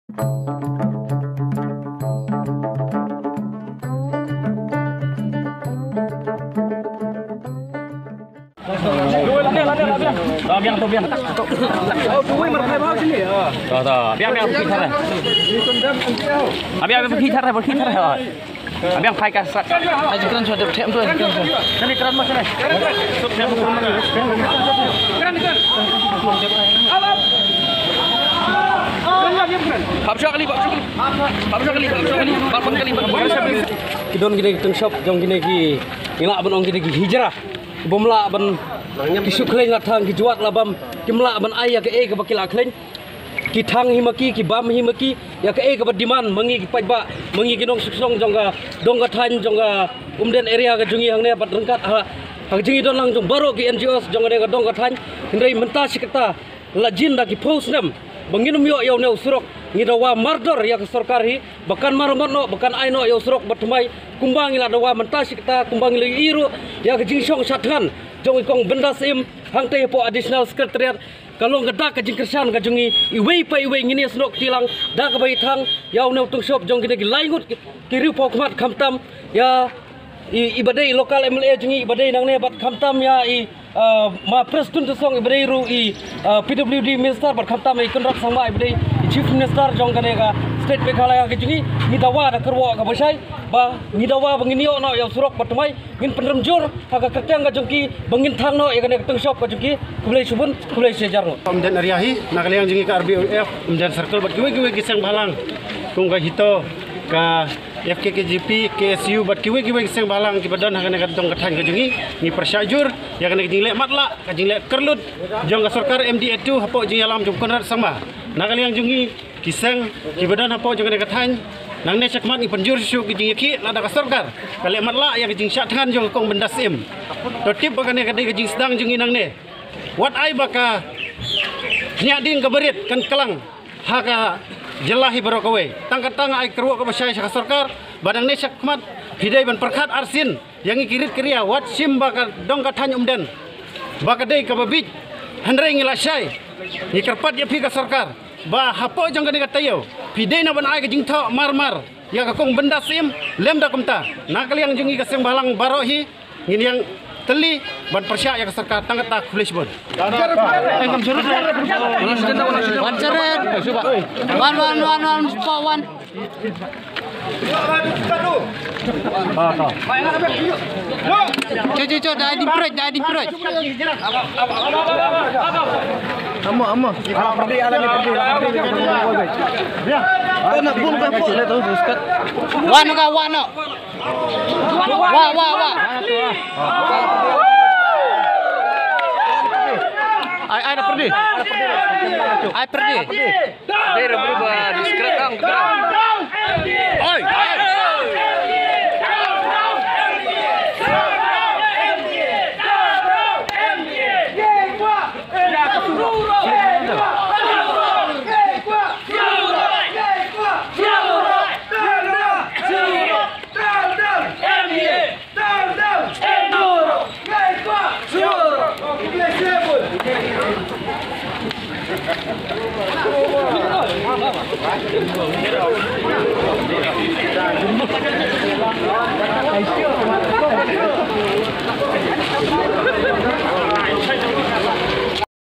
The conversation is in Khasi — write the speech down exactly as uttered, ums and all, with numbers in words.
Biang tu, biang. Tu, tu. Biang, biang, biang. Biang, biang, biang. Abiang phai ka sat. Ai, kren shuwa, them tu, kren shuwa. Kren, kren, mas, kren. Hap shuwa kali, hap shuwa kali. Hap shuwa kali, hap shuwa kali. Hap shuwa kali, hap shuwa kali. Ki don kine ki tyngshop jong kine ki, ngi lah ban ong kine ki hijra. Bym lah ban ki shu khlaiñ la thang, ki juat la bam, kim lah ban ai ïa kaei kaba ki la khlaiñ. Ki thang hi ma ki, ki bam hi ma ki, ïa kaei kaba demand ma ngi ki paidbah, ma ngi ki nongshong shnong jong ka dong ka thaiñ, jong ka Umden area ka jong ngi hangne bad ryngkat ha, ha ka jingïadon lang jong baroh ki N G Os jong kane ka dong ka thaiñ. Hynrei mynta shi katta la jin da ki phew snem ba ngin ym ïoh ïa une u surok. Ngi dawa mardor ïa ka sorkar hi ba kan maramot noh, ba kan ai noh ïa u surok ba thymmai, kumba ngi la dawa mynta shi katta, kumba ngi la ïohi ruh ïa ka jingshong shad thngan jong i Kong Bindas Im hangtei hapoh Additional Secretariat. Ka long ka dak ka jingkyrshan ka jong ngi, iwei pa iwei ngin ïasnoh kti lang da kaba ïa thang ïa une u tyngshop jong kine ki lai ngut ki, ki riewpawkhmat, khamtam ïa i, iba dei local M L A jong ngi, iba dei nangne bad khamtam ïa i, ah, ma Prestone Tynsong, iba dei ruh i, ah, P W D minister, bad khamtam i Conrad Sangma, iba dei i Chief Minister jong kane ka state Meghalaya ka jong ngi. Ngi dawa da kyrwoh kaba shai ba ngi dawa ba ngin ïoh noh ïa u surok ba thymmai. Ngin pynrem jur ha ka kyrteng ka jong ki ba ngin thang noh ïa kane ka tyngshop ka jong ki. Khublei shibun, khublei shihajar nguh. Umden area hi, na ka liang jong ngi ka R B U F Umden Circle bad kiwei kiwei ki seng bhalang, kum ka HITO, ka F K K G P, K S U bad kiwei kiwei ki seng bhalang kiba don ha kane ka dong ka thaiñ ka jong ngi, ngi pyrshah jur ïa kane ka jingleh matlah, ka jingleh kyrlut jong ka sorkar M D A two hapoh jingïalam jong Conrad Sangma. Na ka liang jong ngi ki seng kiba don hapoh jong kane ka thaiñ, nangne shakhmat ngi pynjur shuh ki jingïakhih lada ka sorkar ka leh matlah ïa ka jingshah thngan jong ka Kong Bindas Im. To tip ba kane ka dei ka jingsdang jong ngi nangne. Wat ai ba ka khñiat ding ka barit kan klang ha ka jylla hi baroh kawei. Tang kata nga ai kyrwoh kaba shai sha ka sorkar ba nangne shakhmat phi dei ban pyrkhat arsien ïa ngi ki rit ki ria, wat shim ba ka dong ka thaiñ Umden ba ka dei kaba bieit. Hynrei ngi la shai, ngi kyrpad ïa phi ka sorkar ba hapoh jong kane ka taïew phi dei na ban ai ka jingthoh mar mar ïa ka Kong Bindas Im. Lymda kumta, na ka liang jong ngi ka seng bhalang baroh hi ngin ïeng tylli ban pyrshah ïa ka sorkar. Tang kata, khublei shibun. One, one, one, one, four, one. Cho, cho, cho, da ai ding pyrshah, da ai ding pyrshah. Amo, amo. Wa no ka, wa no. Wa, wa, wa. Ai, ai, da pyrdi. Ai, pyrdi. Dei ra berubah di scrap ang, kita. Oi, oi.